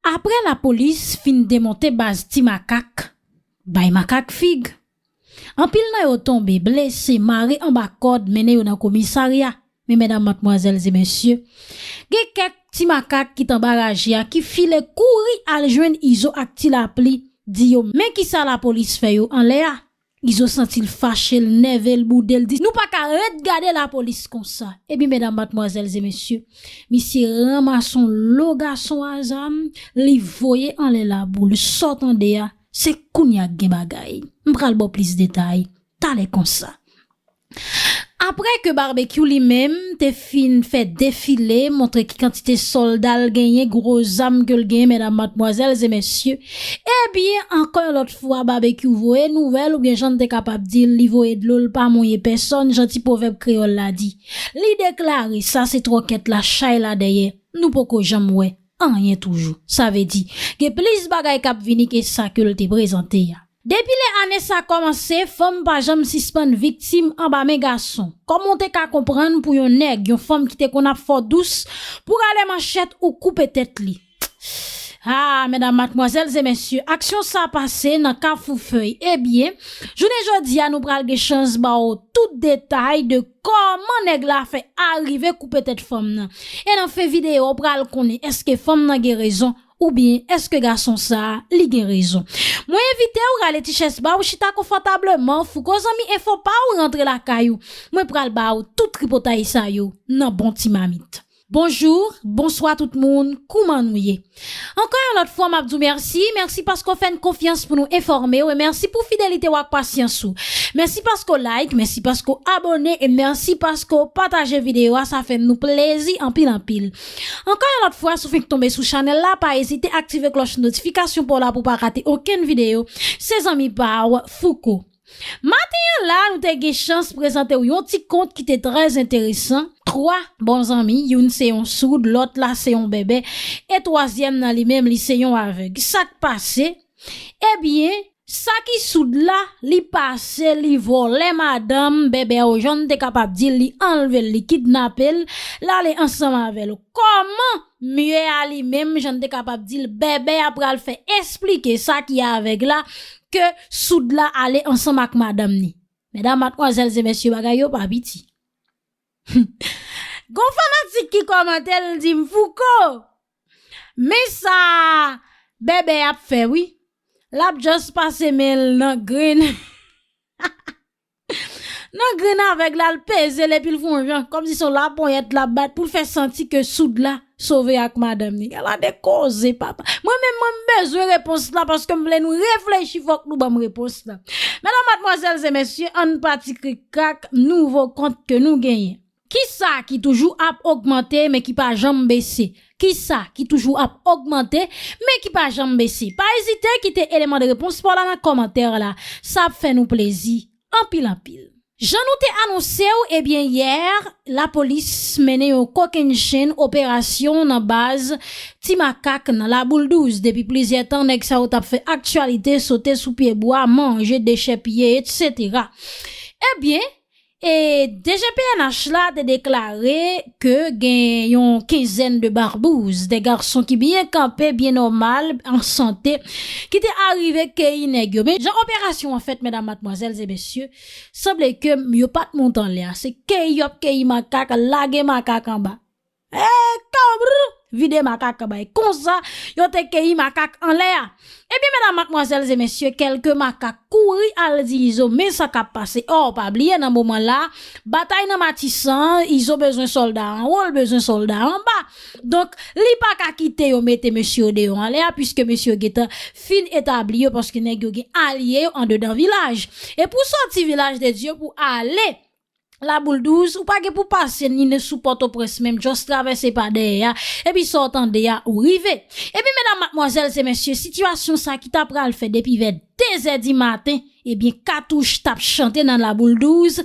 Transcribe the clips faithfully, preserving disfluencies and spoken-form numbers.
Apre lapolis fin demonte baz Ti Makak, bay makak fig. Anpil nan yo tonbe, blese, mare anba kòd, mennen yo nan komisarya. Men medam, madmwazèl e mesye, gen kèk Ti Makak ki t anba raje a ki file kouri al jwenn Izo ak Ti Lapli, di yo men kisa lapolis fè yo anlè a. Izo santi l fache, l nève, l boude, l di, "Nou pa ka ret gade lapolis konsa." Ebyen, medam, madmwazèl e mesye, misye ranmase yon lo gason a zam, li voye anlè labou, sòt andeya, se kounye a k gen bagay. M pral ba w plis detay talè konsa. Apre ke Babekyou li menm te fin fè defile, montre ki kantite sòlda l genyen, gwo zam ke l genyen, medam, madmwazèl e mesye, ebyen, ankò yon lòt fwa, Babekyou voye nouvèl, oubyen jan n te kapab di l, li voye dlo, l pa mouye pèsòn, jan ti pwovèb kreyòl la di. Li deklare, sa se twòkèt la, chay la dèyè, nou poko janm wè anyen toujou. Sa vle di, gen plis bagay k ap vini ke sa ke l te prezante a. Depi lè ane sa kòmanse, fanm pa janm sispann viktim anba men gason. Kòman w te ka konprann pou yon nèg, yon fanm ki te konn ap fè w dous, pou rale manchèt ou koupe tèt li? Ah, medam, madmwazèl e mesye, aksyon sa pase nan Kafou Fèy. Ebyen, jounen jodi a, nou pral gen chans ba w tout detay de kòman nèg la fè arive koupe tèt fanm nan. E nan fen videyo, w pral konnen èske fanm nan gen rezon oubyen èske gason sa a, li gen rezon. Mwen envite w rale ti chèz ba w, chita konfòtableman, Fouco zanmi enfo pa w rantre lakay ou. Mwen pral ba w tout tripotay sa yo nan bon ti mamit. Bonjou, bonswa tout moun, kouman nou ye? Ankò yon lòt fwa, m ap di w mèsi, mèsi paske w fè n konfyans pou nou enfòme w, e mèsi pou fidelite w ak pasyans ou. Mèsi paske w like, mèsi paske w abòne, e mèsi paske w pataje videyo a, sa fè nou plezi anpil, anpil. Ankò yon lòt fwa, si w fenk tonbe sou chanèl la, pa ezite aktive klòch notifikasyon pa w la pou w pa rate okenn videyo. Se zanmi pa w, Fouco. Maten an la, nou te gen chans prezante w yon ti kont ki te trè enteresan. Twa bon zanmi, youn se yon soud, lòt la se yon bèbè, e twazyèm nan li menm, li se yon avèg. Sa k pase? Ebyen, sa ki soud la, li pase, li vòlè madanm bèbè a, jan n te kapab di l, li anlve l, li kidnape l, l ale ansanm avè l. Kòman mye a li menm, jan n te kapab di l, bèbè a pral fè esplike sa ki avèg la, ke soud la ale ansanm ak madanm ni. Medam, madmwazèl e mesye, bagay yo pa piti. Gon fanatik ki kòmante, l di m, "Fouco, men sa bèbè ap fè, wi. L ap just pase men l nan grenn." Nan grenn avèg la, l peze l epi l fè yon jan, kòmsi se yon laponyèt l ap bat pou l fè santi ke soud la sove ak madanm ni. Gade koze, papa. Mwen menm, mwen, m bezwen repons la paske m vle nou reflechi, fòk nou ban m repons la. Medam, madmwazèl e mesye, ann pati krikrak, nouvo kont ke nou genyen. Kisa ki toujou ap ogmante, men ki pa janm bese? Kisa ki toujou ap ogmante, men ki pa janm bese? Pa ezite kite eleman de repons pa w la nan kòmantè la. Sa ap fè nou plezi anpil, anpil. Jan nou te anonse w, ebyen, yè, lapolis mennen yon kokennchenn operasyon nan baz Ti Makak nan Laboul douz. Depi plizyè tan, nèg sa yo t ap fè aktyalite, sote sou pye bwa, manje, dechèpiye, etsetera. Ebyen, e D G P N H la te deklare ke gen yon kenzèn de barbouz, de gason ki byen kanpe, byen nòmal, an sante, ki te arive keyi nèg yo. Men jan operasyon an fèt, medam, madmwazèl e mesye, sanble ke yo pa t monte anlè a. Se keyi y ap keyi makak, lage makak anba. E kabr! Vide makak anba. E konsa, yo te keyi makak anlè a. Ebyen, medam, madmwazèl e mesye, kèlke makak kouri al di Izo, men sa k ap pase. Ò, pa bliye, nan moman la, batay nan Matisan, Izo bezwen sòlda anwo, l bezwen sòlda anba. Donk, li pa ka kite yo mete mesye yo deyò anlè a, piske mesye yo gentan fin etabli yo, paske nèg yo gen alye yo andedan vilaj. E pou sòti Vilaj de Dye pou ale Laboul douz, ou pa gen pou pase ni sou Pòtoprens menm, just travèse pa dèyè a, epi sa w tande a, ou rive. Ebyen, medam, madmwazèl e mesye, sitiyasyon sa ki ta pral fè depi vè de zè di maten, ebyen, katouch t ap chante nan Laboul douz.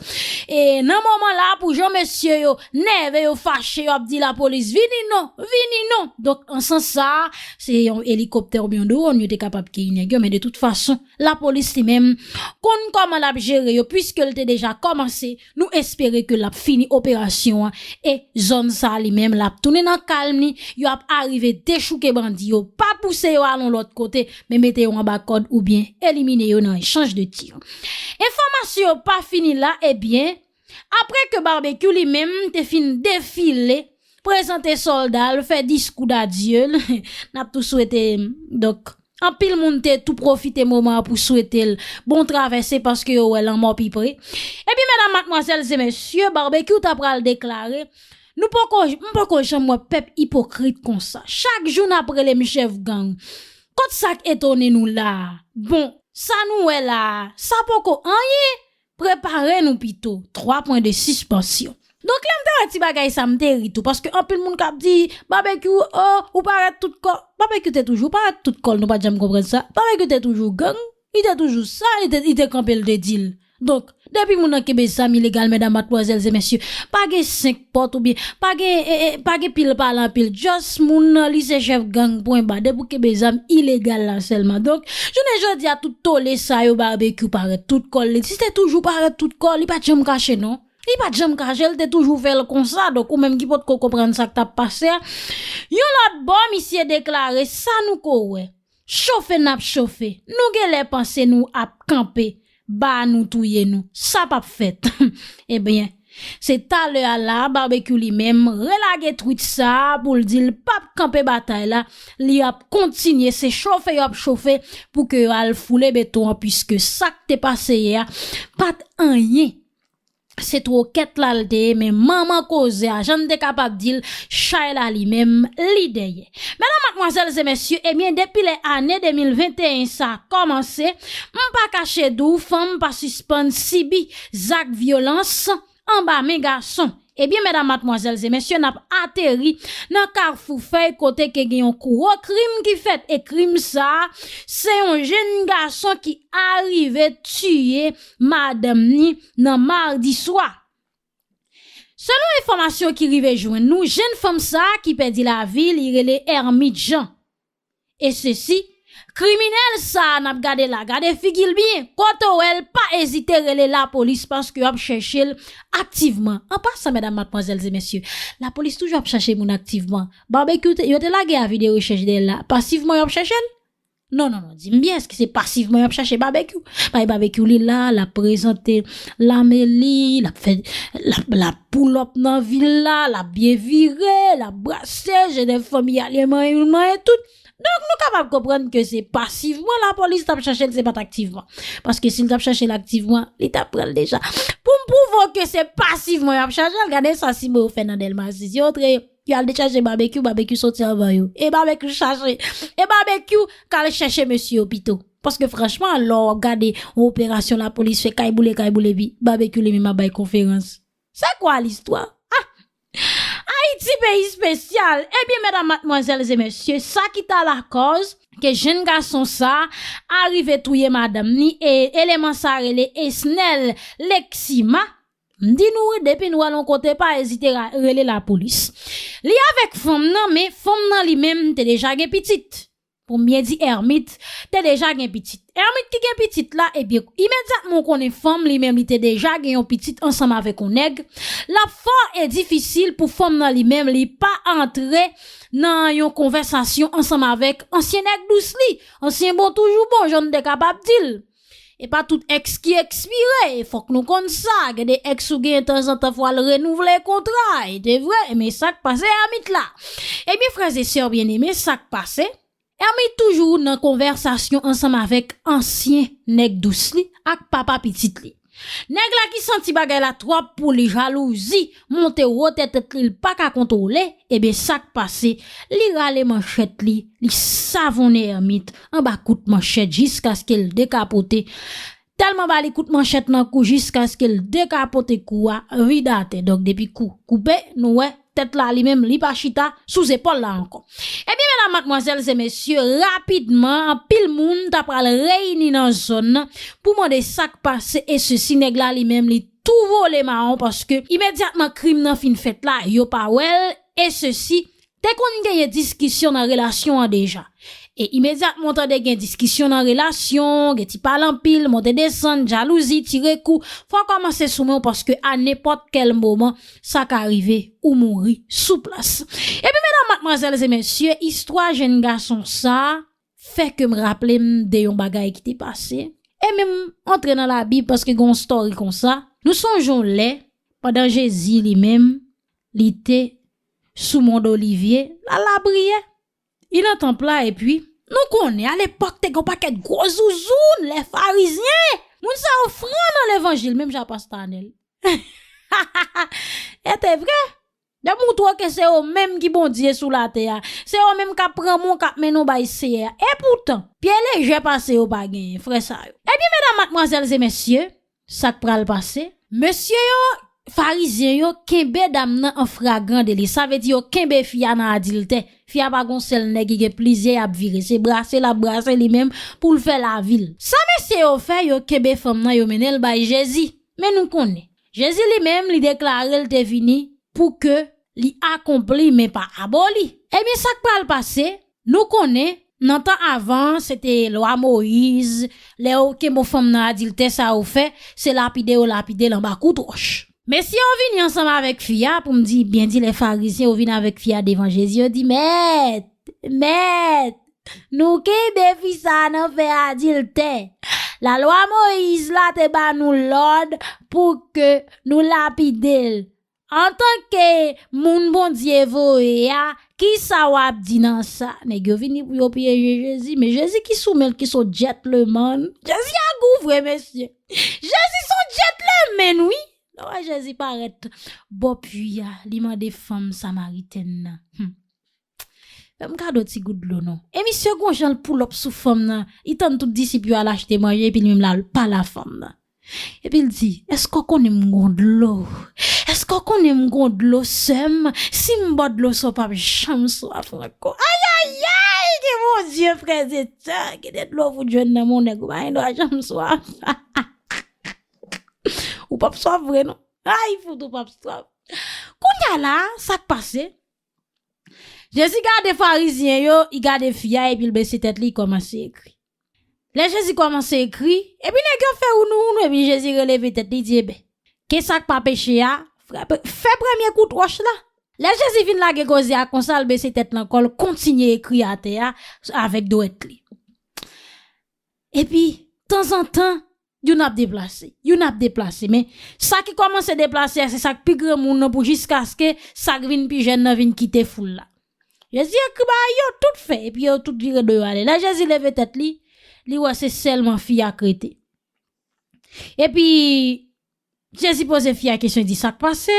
E nan moman la, pou jan mesye yo nève, yo fache, yo ap di lapolis, "Vini non, vini non." Donk, an sans sa, se yon elikoptè oubyen yon dwòn, yo te kapab keyi nèg yo, men de tout fason, lapolis li menm konn kòman l ap jere yo, piske l te deja kòmanse. Nou espere ke l ap fini operasyon an e zòn sa a li menm l ap tounen nan kalm li. Yo ap arive dechouke bandi yo, pa pouse yo al yon lòt kote, men mete yo anba kòd oubyen elimine yo nan echanj de tir. Enfòmasyon yo pa fini la, ebyen, apre ke Babekyou li menm te fin defile, prezante sòlda l, fè diskou dadye l, n ap tou swete, donk, anpil moun te tou pwofite moman an pou swete l bon travèse paske yo wè lanmò pi pre. Ebyen, medam, madmwazèl e mesye, Babekyou ta pral deklare, nou poko, m poko janm wè pèp ipokrit konsa. Chak jou n ap rele m chèf gang. Kot sa k etone nou la a? Bon, sa nou wè la a, sa poko anyen. Prepare nou pito. Twa pwen de sispansyon. Donk, lè m te wè ti bagay sa, m te ri tou, paske anpil moun k ap di, Babekyou, oh, ou parèt tout kò. Babekyou te toujou parèt tout kò l, nou pa t janm konprann sa. Babekyou te toujou gang, li te toujou sa, li te, li te kanpe, l te di l. Donk, depi moun nan kenbe zam ilegal, medam, madmwazèl e mesye, pa gen senk pòt oubyen pa gen, e, e, pa gen pil pale anpil. Just moun nan, li se chèf gang, pwen ba. Depi w kenbe zam ilegal la sèlman. Donk, jounen jodi a, tout tole sa yo, Babekyou parèt tout kò l. Li te toujou parèt tout kò l, li pa t janm kache non. Li pa t janm kache, l te toujou fè l konsa. Donk, ou menm ki potko konprann sa k t ap pase a, yon lòt bò, misye deklare, sa nou ko wè. Chofe n ap chofe. Nou genlè panse nou ap kanpe, ba nou touye nou. Sa p ap fèt. Ebyen, se talè a la, Babekyou li menm relage tweet sa a pou l di l p ap kanpe batay la. Li ap kontinye, se chofe y ap chofe pou ke yo al foule beton an, piske sa k te pase yè a pa t anyen. Se twokèt la l te ye, men manman koze a, jan n te kapab di l, chay la li menm, li dèyè. Medam, madmwazèl e mesye, ebyen, depi lè ane de mil venteyen sa kòmanse, m pa kache di w, fanm pa sispann sibi zak vyolans anba men gason. Ebyen, medam, madmwazèl e mesye, n ap ateri nan Kafou Fèy, kote ke gen yon gwo krim ki fèt. E krim sa a, se yon jenn gason ki arive tiye madanm ni nan madi swa. Selon enfòmasyon ki rive jwenn nou, jenn fanm sa a ki pèdi lavi l, li rele Hermit Jean. E sesi, kriminèl sa a n ap gade la, gade figi l byen, kote w wè l, pa ezite rele lapolis paske y ap chèche l aktivman. An pasan, medam, madmwazèl e mesye, lapolis toujou ap chèche moun aktivman. Babekyou te, yo te lage avi de rechèch dèyè l la, pasivman y ap chèche l? Non, non, non, di m byen, èske se pasivman y ap chèche Babekyou? Paske Babekyou li la, l ap prezante lame li, l ap fè, l ap, l ap pull up nan vil la, l ap byen vire, l ap brase, jenèf fanmi a li manyen, manyen tout. Donk, nou kapab konprann ke se pasivman lapolis t ap chèche l, se pa t aktivman. Paske si l t ap chèche l aktivman, li t ap pran l deja. Pou m pwouve w ke se pasivman y ap chèche l, gade sa si mwen yo fè nan Dèlma sis. Yo antre, yo al dechaje Babekyou, Babekyou soti anvan yo. E Babekyou chache, e Babekyou k al chèche mesye yo pito. Paske franchman, lè w ap gade yon operasyon lapolis fè kay boule, kay boule, epi Babekyou li menm ap bay konferans. C'est quoi l'histoire? Ah! Ayiti, peyi espesyal. Ebyen, medam, madmwazèl e mesye, sa ki ta lakòz ke jenn gason sa a rive touye madanm ni, e eleman sa a rele Esnel Lexima. M di nou wi, depi n wè l yon kote, pa ezite ra-, rele lapolis. Li avèk fanm nan, men fanm nan li menm te deja gen pitit. Pou m byen di, Hermit te deja gen pitit. Hermit ki gen pitit la, ebyen, imedyatman w konnen fanm li menm li te deja gen yon pitit ansanm avèk yon nèg, l ap fò e difisil pou fanm nan li menm li pa antre nan yon konvèsasyon ansanm avèk ansyen nèg dous li, ansyen bon toujou bon, jan n te kapab di l. E pa tout èks ki ekspire, e fòk nou konn sa. Gen de èks ou genyen tanzantan fò al renouvle kontra, e te vre, men sa k pase Hermit la? Ebyen, frè e sè byeneme, sa k pase? Hermit toujou nan konvèsasyon ansanm avèk ansyen nèg dous li ak papa pitit li. Nèg la ki santi bagay la twòp pou li, jalouzi monte wo tèt tèt li, l pa ka kontwole, ebyen sa k pase, li rale manchèt li, li savonnen Hermit anba kout manchèt jiskaske l dekapote. Tèlman ba li kout manchèt nan kou jiskaske l dekapote kou a vide atè. Donk depi kou koupe, nou wè tèt la li menm, li pa chita sou zepòl la ankò. Ebyen, medam, madmwazèl e mesye, rapidman, anpil moun ta pral reyini nan zòn nan pou mande sa k pase, e sesi, nèg la li menm, li tou vole mawon, paske imedyatman krim nan fin fèt la, yo pa wè l, e sesi, te konn genyen diskisyon nan relasyon an deja. E imedyatman w tande gen diskisyon nan relasyon, gen ti pale anpil, monte desann, jalouzi, tire kou, fò w kòmanse sou men w, paske a nenpòt kèl moman, sa ka rive ou mouri sou plas. Epi, medam, madmwazèl e mesye, istwa jenn gason sa a fè ke m raple m de yon bagay ki te pase. E menm antre nan Labib, paske gen yon story konsa. Nou sonje yon lè, pandan Jezi li menm, li te sou Mòn Olivye, l al lapriyè. Li nan tanp la, epi, nou konnen, alepòk, te gen yon pakèt gwo zouzoun, lè farizyen. Moun sa yo fran nan levanjil, menm jan pastè Anèl. E te vre. Depi w twò ke se yo menm ki Bondye sou latè a. Se yo menm k ap pran moun, k ap mennen w bay Seyè a. Epoutan, pye lejè pase yo pa genyen, frè sa yo. Ebyen, medam, madmwazèl e mesye, sa k pral pase? Mesye yo, farizyen yo, kenbe dam nan an fragran deli. Sa vle di yo kenbe fi a nan adiltè. Fi a pa gon sèl nèg, li gen plizyè y ap vire. Se brase l ap brase li menm pou l fè lavi l. Sa mesye yo fè, yo kenbe fanm nan, yo mennen l bay Jezi. Men nou konnen, Jezi li menm, li deklare l te vini pou ke li akonpli, men pa aboli. Ebyen, sa k pral pase? Nou konnen, nan tan avan, se te lwa Moyiz, lè yo kenbe yon fanm nan adiltè, sa yo fè, se lapide yo lapide l anba kout wòch. Mesye yo vini ansanm avèk fi a, pou m di, byen di, lè farizyen yo vin avèk fi a devan Jezi, yo di, Mèt, Mèt, nou kenbe fi sa a nan fè adiltè. Lalwa Moyiz la te ba nou lòd pou ke nou lapide l. Antanke moun Bondye voye a, kisa w ap di nan sa? Nèg yo vini pou yo pyeje Jezi, men Jezi ki sou men l, ki se yon gentleman. Jezi a gou vre, mesye. Jezi se yon gentleman, wi. Lè w wè Jezi parèt bò pwi a, li mande fanm samaritèn nan. Hmm. Fè m kado ti gout dlo non. E misye gon jan l pull up sou fanm nan. Li tann tout disip yo al achte manje, epi li menm l al pale a fanm nan. Epi l di, èske w konnen m gon dlo? Èske w konnen m gon dlo, sè m? Si m ba w dlo sa, w p ap janm swaf ankò. Ayayay, gen Bondye, frè e sè, gen de dlo fout jwenn nan men yon nèg, ou pa gen dwa janm swaf. Ou p ap swaf vre non. Ay, fout ou p ap swaf. Kounye a la, sa k pase? Jezi gade farizyen yo, li gade fi a, epi l bese tèt li, li kòmanse ekri. Lè Jezi kòmanse ekri, epi nèg yo fè wounou wounou, epi Jezi releve tèt li, di, Ebyen, ke sa k pa peche a, frape, fè premye kout wòch la. Lè Jezi fin lage koze a konsa, l bese tèt l ankò, l kontinye ekri atè a avèk dwèt li. Epi, tanzantan, youn ap deplase, youn ap deplase. Men, sa ki kòmanse deplase a, se sa k pi granmoun nan pou jiskaske sa k vin pi jèn nan vin kite foul la. Jezi ekri bagay yo tout fè, epi yo tout vire do yo ale. Lè Jezi leve tèt li, li wè se sèlman fi a k rete. Epi, Jezi poze fi a kesyon, di, Sa k pase?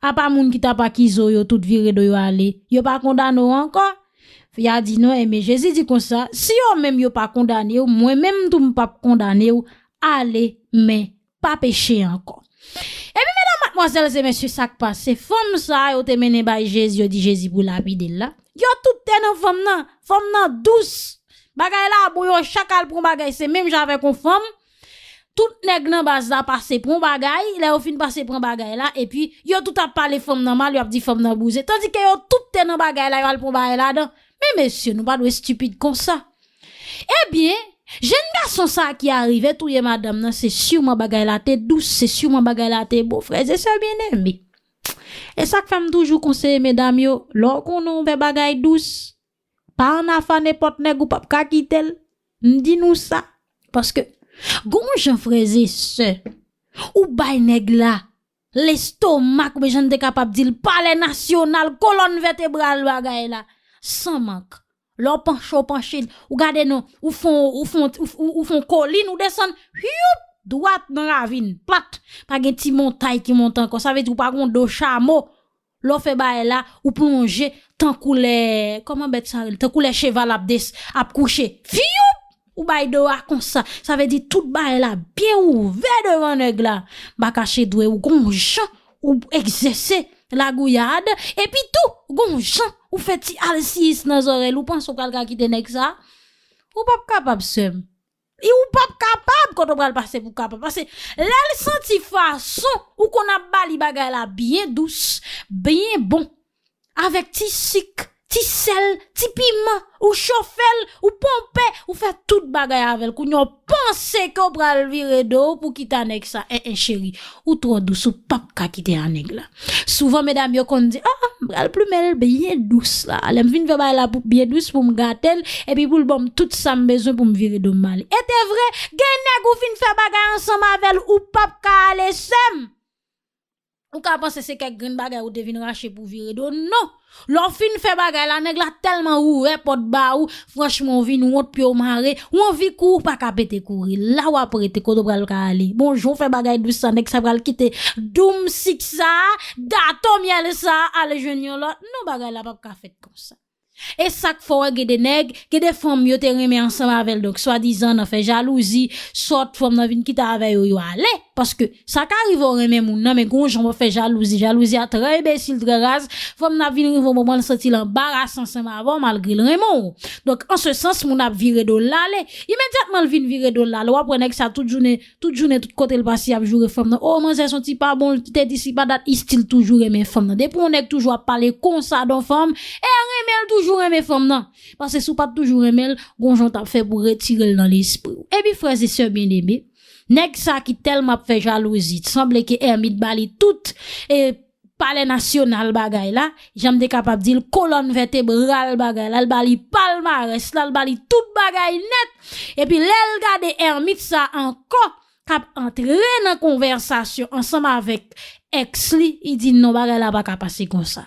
Apa moun ki t ap akize w yo tout vire do yo ale, yo pa kondane w ankò? Fi a di, Non, ebyen, Jezi di konsa, Si yo menm yo pa kondane w, mwen menm tou m p ap kondane w, ale, men pa peche ankò. Epi, medam, madmwazèl e mesye, sa k pase? Fanm sa a yo te mennen bay Jezi, yo di Jezi pou lapide l la. Yo tout te nan fanm nan. Fanm nan dous. Bagay la bon, yo chak al pran bagay, se menm jan avèk yon fanm. Tout nèg nan baz la pase pran bagay, lè yo fin pase pran bagay la, epi yo tout ap pale fanm nan mal, yo ap di fanm nan bouze. Tandike yo tout te nan bagay la, yo al pran bagay ladan. Men mesye, nou pa dwe estipid konsa. Ebyen, jèn gason sa a ki arive touye madanm nan, se siman bagay la te dous, se siman bagay la te bon, frè e sè byeneme. E sa k fè m toujou konseye medam yo, lè w konnen w fè bagay dous, pa ann afa nenpòt nèg, ou p ap ka kite l. M di nou sa. Paske, gon jan, frè e sè, ou bay nèg la lestomak, oubyen jan n te kapab di l, palè nasyonal, kolòn vètebral bagay la, san mank. Lè w panche, w panche, ou gade non, ou fon, ou fon, ou, ou, ou fon kolin, ou desann, hyoup, dwat nan ravin, plat. Pa gen ti montay ki monte ankò. Sa vle di ou pa gon do chamo. Lè w fè bagay la, ou plonje tankou lè, kòman bèt sa rele? Tankou lè cheval ap des-, ap kouche. Fyoup! Ou bay do a konsa. Sa vle di tout bagay la byen ouvè devan nèg la. M pa kache dwe ou gon jan ou egzèse Lagouyad, epi tou, gon jan ou fè ti alsiyis nan zòrèy l, ou panse w pral ka kite nèg sa? Ou p ap kapab, sè m. E ou p ap kapab, kote w pral pase pou kapab. Paske lè l santi fason ou konn ap ba li bagay la byen dous, byen bon, avèk ti sik, ti sèl, ti piman, ou chofe l, ou ponpe, ou fè tout bagay avè l. Kounye a w panse ke w pral vire do w pou kite a nèg sa. En, en, cheri, ou twò dous, ou p ap ka kite a nèg la. Souvan, medam yo konn di, ah, m pral plumen l byen dous la. Lè m fin fè bagay la pou byen dous pou m gate l, epi pou l ban m tout sa m bezwen pou m vire do m ale. E te vre, gen nèg ou fin fè bagay ansanm avè l, ou p ap ka ale, sè m. Ou ka panse se kèk grenn bagay ou te vin rache pou vire do. Non! Lè w fin fè bagay la, nèg la tèlman ouvè pòt ba ou, franchman, ou vin wont, pye w mare, ou anvi kouri, ou pa ka pete kouri. La w ap rete, kote w pral ka ale? Bon, jan w fè bagay dous sa, nèg sa pral kite doum sik sa, gato myèl sa, al jwenn yon lòt. Non, bagay la p ap ka fèt konsa. E sa k fè w wè gen de nèg, gen de fanm yo te renmen ansanm avè l. Donk, swadizan nan fè jalouzi, sòt fanm nan vin kite avè yo, yo ale. Paske sa ka rive w renmen moun nan, men gon jan w ap fè jalouzi. Jalouzi a trè enbesil, trè raz. Fanm nan ap vin rive yon moman l santi l anbarase ansanm avè w malgre l renmen w. Donk, an se sans, moun ap vire do l ale. Imedyatman l vin vire do l ale, w ap wè nèg sa tout jounen, tout jounen, tout kote l pase, y ap joure fanm nan. O, manzè se yon ti pa bon, li te di si pa dat, li still toujou renmen fanm nan. Depi yon nèg toujou ap pale konsa de yon fanm, e renmen l toujou renmen fanm nan. Paske si w pa t toujou renmen l, gon jan w t ap fè pou retire l nan lespri w. Epi, frè e sè byeneme, nèg sa ki tèlman ap fè jalouzi, sanble ke Hermit ba li tout, e, palè nasyonal bagay la, jan m te kapab di l, kolòn vètebral bagay la, l ba li palmarès la, l ba li tout bagay nèt. Epi lè l gade Hermit sa ankò k ap antre nan konvèsasyon ansanm avèk èks li, li di non, bagay la pa ka pase konsa.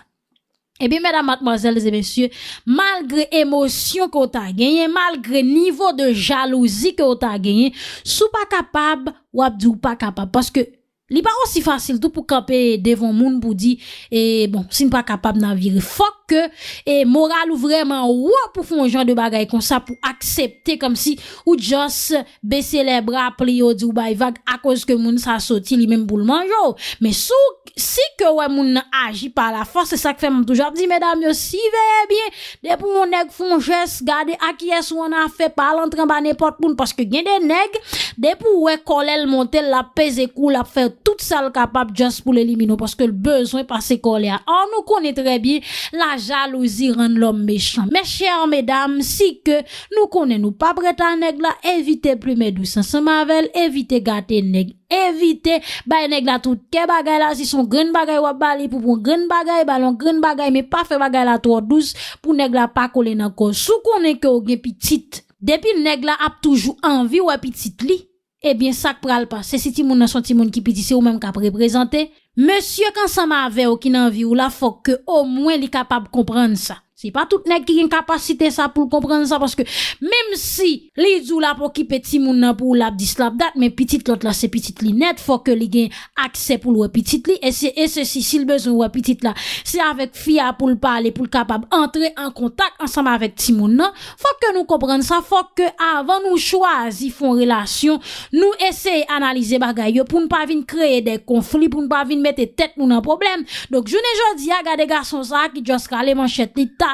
Epi medam, madmwazèl e mesye, malgre emosyon ke w ta genyen, malgre nivo de jalouzi ke w ta genyen, si w pa kapab, w ap di w pa kapab. Paske li pa osi fasil tou pou kanpe devan moun pou di, e, bon, si n pa kapab, n a vire. Fòk ke, e, moral ou vrèman wo pou fè yon jan de bagay konsa, pou aksepte kòmsi ou just bese lè bra, pliye w, di w bay vag, akoz ke moun sa soti li menm pou l manje w. Men si w, si ke w wè moun nan aji pa lafòs, se sa k fè m toujou ap di medam yo, siveye byen, depi yon nèg fè yon jès, gade a kiyès ou annafè, pa al antre anba nenpòt moun, paske gen de nèg, depi w wè kòlè l monte, l ap peze kou, l ap fè tout sa l kapab just pou l elimine w, paske l bezwen pase kòlè a. Or, nou konnen trè byen, la jalousie rend l'homme méchant. Mes chères mesdames, si ke nou konnen nou p ap ret a nèg la, evite plumen dous ansanm avè l, evite gate nèg, evite bay nèg la tout kè bagay la, si se yon grenn bagay w ap ba li pou pran grenn bagay, ba l yon grenn bagay, men pa fè bagay la twò dous pou nèg la pa kole nan kò w. Si w konnen ke w gen pitit, depi nèg la ap toujou anvi wè pitit li, ebyen, sa k pral pase, si timoun nan se yon timoun ki piti, se ou menm k ap reprezante, mesye k ansanm avè w ki nan vi w la, fòk ke omwen li kapab konprann sa. Se pa tout nèg ki gen kapasite sa pou l konprann sa, paske menm si li di w l ap okipe timoun nan pou ou, l ap dis, l ap dat, men pitit lòt la se pitit li nèt, fòk ke li gen aksè pou l wè pitit li, e se, e se si, si l bezwen wè pitit la, se avèk fi a pou l pale, pou l kapab antre an kontak ansanm avèk timoun nan. Fòk ke nou konprann sa, fòk ke avan nou chwazi fè yon relasyon, nou eseye analize bagay yo pou n pa vin kreye de konfli, pou n pa vin mete tèt nou nan pwoblèm. Donk, jounen jodi a, gade gason sa a ki just rale manchèt li, ta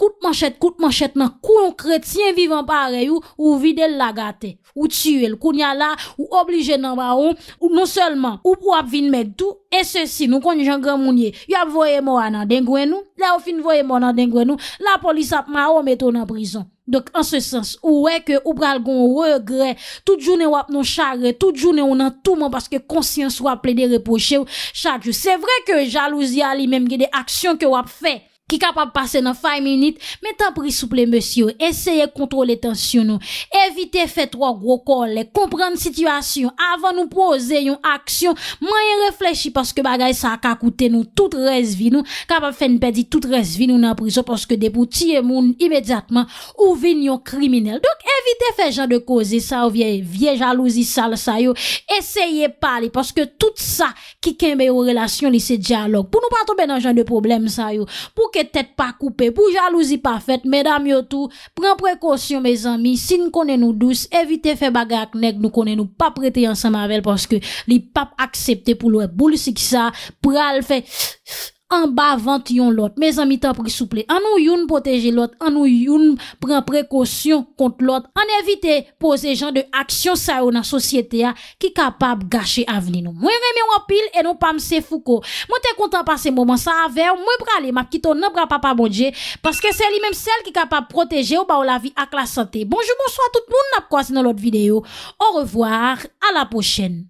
kout manchèt, kout manchèt nan kou yon kretyen vivan parèy ou, ou vide l lage atè, ou tiye l. Kounye a la, ou oblije nan bawon, ou non sèlman, ou, ou ap vin mèg tou, e sesi, nou konn jan granmoun ye, y ap voye mò a nan dengwen nou, lè yo fin voye mò nan dengwen nou, lapolis ap mare w, mete w nan prizon. Donk, an se sans, ou wè ke ou pral gon regrè. Tout jounen w ap nan chagren, tout jounen w nan touman paske konsyans ou ap plede repwoche w chak jou. Se vre ke jalouzi a li menm gen de aksyon ke w ap fè ki kapab pase nan five minutes, men tanpri souple mesye, eseye kontwole tansyon nou. Evite fè twò gwo kòlè, konprann sitiyasyon avan nou poze yon aksyon. Manyen reflechi paske bagay sa a ka koute nou tout rès vi nou, kapab fè n pèdi tout rès vi nou nan prizon paske depi w tiye moun imedyatman, ou vin yon kriminèl. Donk, evite fè jan de koze sa yo, vye, vye jalouzi sal sa yo. Eseye pale, paske tout sa ki kenbe yon relasyon, li se dyalòg. Pou nou pa tonbe nan jan de pwoblèm sa yo, pou ke tèt pa koupe, pou jalouzi pa fèt, medam yo tou, pran prekosyon, mezanmi. Si n konnen nou dous, evite fè bagay ak nèg nou konnen nou p ap rete ansanm avè l, paske li p ap aksepte pou l wè boul sik sa pral fè anba vant yon lòt. Mezanmi, tanpri, souple, ann nou youn pwoteje lòt, ann nou youn pran prekosyon kont lòt, ann evite poze jan de aksyon sa yo nan sosyete a ki kapab gache avni nou. Mwen renmen w anpil e non pa m se Fouco. Mwen te kontan pase moman sa avè w. Mwen prale, m ap kite w nan bra Papa Bondye, paske se li menm sèl ki kapab pwoteje w, ba w lavi ak lasante. Bonjou, bonswa tout moun, n ap kwaze nan lòt videyo. Orevwa, a la pwochèn.